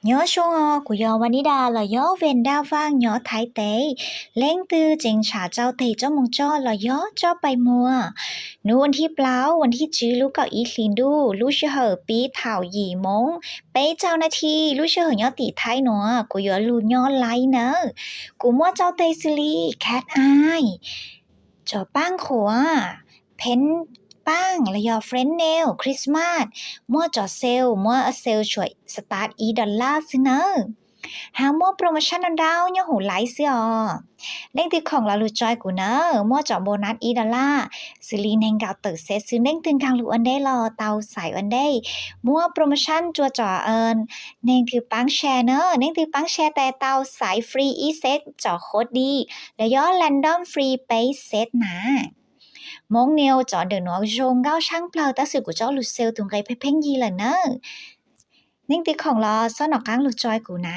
Nyob zoo os, kuv yog Vanida los yog Ven Daj Vaj nyob Thaib teb. Leej twg tseem tshav tsau tes tsob moo tso los yog tsob pais muag, hnub vas thib plaub vas thib tsib lub kaum ib hlis ntuj, lub sij hawm pib thaum yim moo peb caug nas this lub sij hawm nyob tim Thaib nuav, kuv yuav lug nyob live nawb. Kuv muaj tsau tes xws li cat eye, tsov paaj qhuav, paint paaj los yog Fresnel Christmas, muaj tsov sale, muaj sale tshuav start ib dollar xwb nawb. Hab muaj promotion ntau ntau nyob huv live xwb os. Leej twg khoom los lug join kuv nawb, muaj tsov bonus ib dollar, xws li neeg nkaum tawm set xwb, leej twg nkaag lug ua ntej los tau xaiv ua ntej. Muaj promotion rua tsov, neeg twg paab share na, leej twg paab share tes tau xaiv free ib set tsov khuv di los yog random free peb set na. Moob niu tsov ntawm nuav zoo nkauj tshaaj plawg, tab sis kuv tso lug sale tus nqe pheej pheej yig lawm nawb. Leej twg khoom los xob nov qaab lug join kuv na.